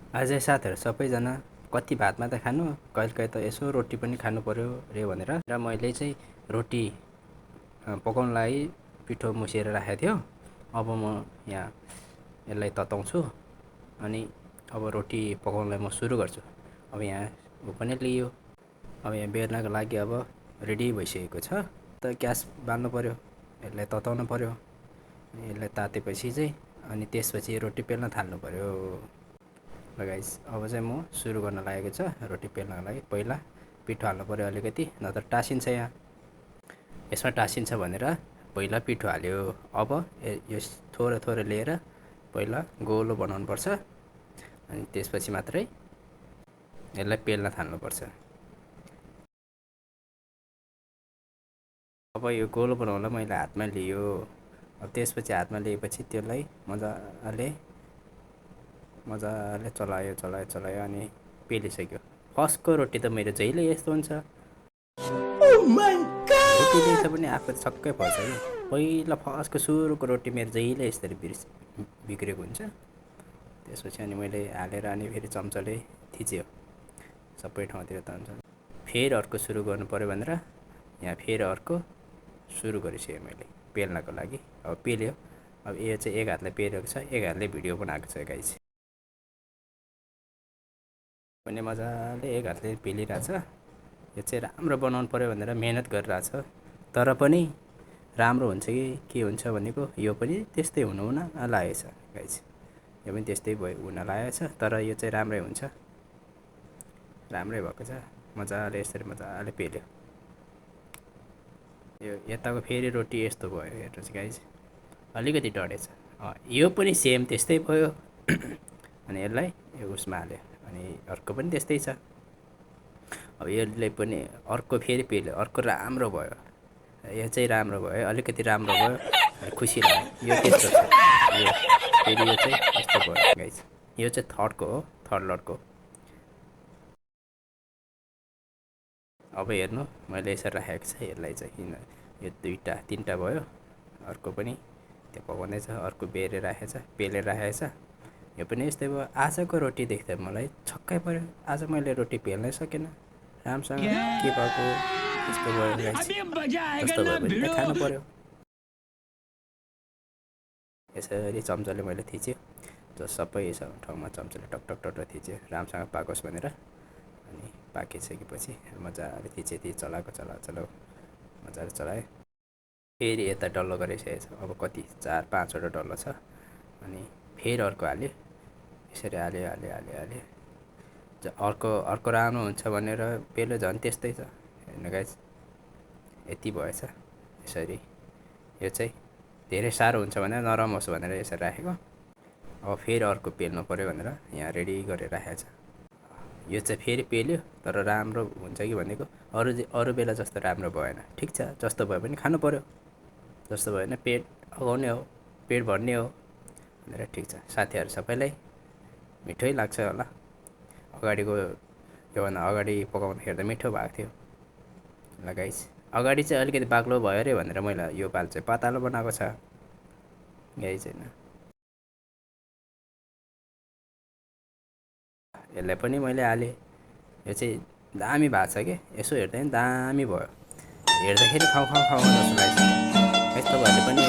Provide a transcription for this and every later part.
अझै साथीहरू सबैजना कति भात मात्रै खानु, कहिले त यसो रोटी पनि खानु पर्यो रे भनेर र मैले चाहिँ रोटी पकाउनु लागि पिठो मुसेर राखेको थियो। अब म यहाँ यसलाई तताउँछु अनि अब रोटी पकाउनलाई म सुरु गर्छु। अब यहाँ ऊ पनि लियो। अब यहाँ बेल्नको लागि अब रेडी भइसकेको छ। त ग्यास बाल्नु पर्यो, यसलाई तताउनु पर्यो, यसलाई तातेपछि चाहिँ अनि त्यसपछि रोटी पेल्न थाल्नु पर्यो। ल गाइस, अब चाहिँ म सुरु गर्न लागेको छ रोटी पेल्नको लागि। पहिला पिठो हाल्नु पर्यो अलिकति, नत्र टाँसिन्छ। यहाँ यसमा टाँसिन्छ भनेर पहिला पिठो हाल्यो। अब यो थोरै थोरै लिएर पहिला गोलो बनाउनुपर्छ अनि त्यसपछि मात्रै यसलाई पेल्न थाल्नुपर्छ। अब यो गोलो बनाउनलाई मैले हातमा लियो। अब त्यसपछि हातमा लिएपछि त्यसलाई मजाले चलायो अनि पेलिसक्यो। फर्स्टको रोटी त मेरो जहिले यस्तो हुन्छ। रोटी ल्याएछ भने आफू छक्कै पर्छ कि पहिला फर्स्टको सुरुको रोटी मेरो जहिले यसरी बिग्रेको हुन्छ। त्यसपछि अनि मैले हालेर अनि फेरि चम्चाले थिच्यो सबै ठाउँतिर तान्छ। फेरि अर्को सुरु गर्नु पर्यो भनेर यहाँ फेरि अर्को सुरु गरिसकेँ मैले पेल्नको लागि। अब पेल्यो। अब यो चाहिँ एक हातले पेलेको छ, एक हातले भिडियो बनाएको छ गाइस। पनि मजाले एक हातले पेलिरहेछ। यो चाहिँ राम्रो बनाउनु पर्यो भनेर मेहनत गरिरहेछ। तर पनि राम्रो हुन्छ कि के हुन्छ भनेको यो पनि त्यस्तै हुन लागेको छ गाइस। यो पनि त्यस्तै हुन लागेको छ, तर यो चाहिँ राम्रै हुन्छ। राम्रै भएको छ। मजाले यसरी मजाले पेल्यो। यो यताको फेरि रोटी यस्तो भयो हेर्नुहोस् गाइस, अलिकति डढेछ। यो पनि सेम त्यस्तै भयो। अनि यसलाई यो उसमा हाल्यो अनि अर्को पनि त्यस्तै छ। अब यसले पनि अर्को फेरि पेल्यो, अर्को राम्रो भयो। यो चाहिँ राम्रो भयो, अलिकति राम्रो भयो, खुसी लाग्यो। यो त्यस्तो छ, फेरि यो चाहिँ यस्तो भयो गाइस। यो चाहिँ थर्डको हो, थर्ड लटको। अब हेर्नु मैले यसरी राखेको छ यसलाई चाहिँ। यो दुईवटा तिनवटा भयो, अर्को पनि त्यो पकाउँदैछ, अर्को पेलेर राखेको छ। यो पनि यस्तै भयो। आजको रोटी देख्दा मलाई छक्कै पर्यो। आज मैले रोटी पेल्नै सकेन राम्रोसँग। के भएको यस्तो भयो गाइस। जस्तो भयो भने त खानु पर्यो। यसरी चम्चाले मैले थिचेँ, जो सबै ठाउँमा चम्चाले टक टक टक थिचेँ राम्रोसँग पाकोस् भनेर। अनि पाकिसकेपछि मजाले थिचेँ चलाएको मजाले चलाएँ। फेरि यता डल्लो गरिसकेको छ। अब कति 4-5वटा डल्लो छ। अनि फेरि अर्को हाल्यो, यसरी हाल्यो। अर्को राम्रो हुन्छ भनेर पेल्यो झन् त्यस्तै छ। हेर्नु गाइस, यति भएछ यसरी। यो चाहिँ धेरै साह्रो हुन्छ भनेर नरम होस् भनेर यसरी राखेको। अब फेरि अर्को पेल्नु पर्यो भनेर यहाँ रेडी गरेर राखेको छ। यो चाहिँ फेरि पेल्यो, तर राम्रो हुन्छ कि भनेको अरू बेला जस्तो राम्रो भएन। ठिक छ, जस्तो भए पनि खानु पर्यो। जस्तो भयो भने पेट अगाउने हो, पेट भर्ने हो भनेर। ठिक छ साथीहरू, सबैलाई मिठै लाग्छ होला। अगाडिको योभन्दा अगाडि पकाउँदाखेरि त मिठो भएको थियो। ल गाइस, अगाडि चाहिँ अलिकति बाक्लो भयो अरे भनेर मैले यो पाल चाहिँ पातलो बनाएको छ गाइस। होइन, यसलाई पनि मैले हालेँ। यो चाहिँ दामी भएको छ कि यसो हेर्दा पनि दामी भयो। हेर्दाखेरि खाउँ जस्तो लाग्छ। यस्तो भएर पनि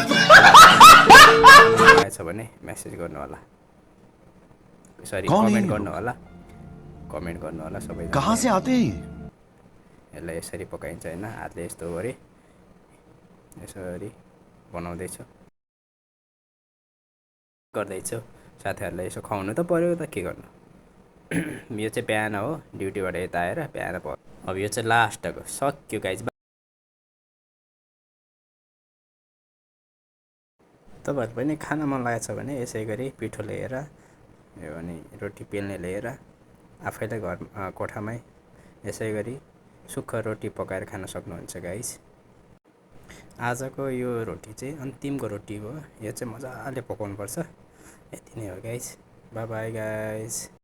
लागेछ भने मेसेज गर्नु होला, सरी कमेन्ट गर्नु होला सबैजना। कहाँ से आते हैं? यसलाई यसरी पकाइन्छ होइन, हातले यस्तो गरी यसरी बनाउँदैछु गर्दैछु। साथीहरूलाई यसो खुवाउनु त पर्यो त, के गर्नु। यो चाहिँ बिहान हो, ड्युटीबाट यता आएर बिहान भयो। अब यो चाहिँ लास्टको सक्यो गाइस। तपाईँहरू पनि खान मन लागेको छ भने यसै गरी पिठो लिएर यो अनि रोटी पेल्ने लिएर आफैलाई कोठामै यसै गरी सुक्खा रोटी पकाएर खान सक्नुहुन्छ गाइस। आजको यो रोटी चाहिँ अन्तिमको रोटी हो। यो चाहिँ मजाले पकाउनुपर्छ। यति नै हो गाइस। By by guys.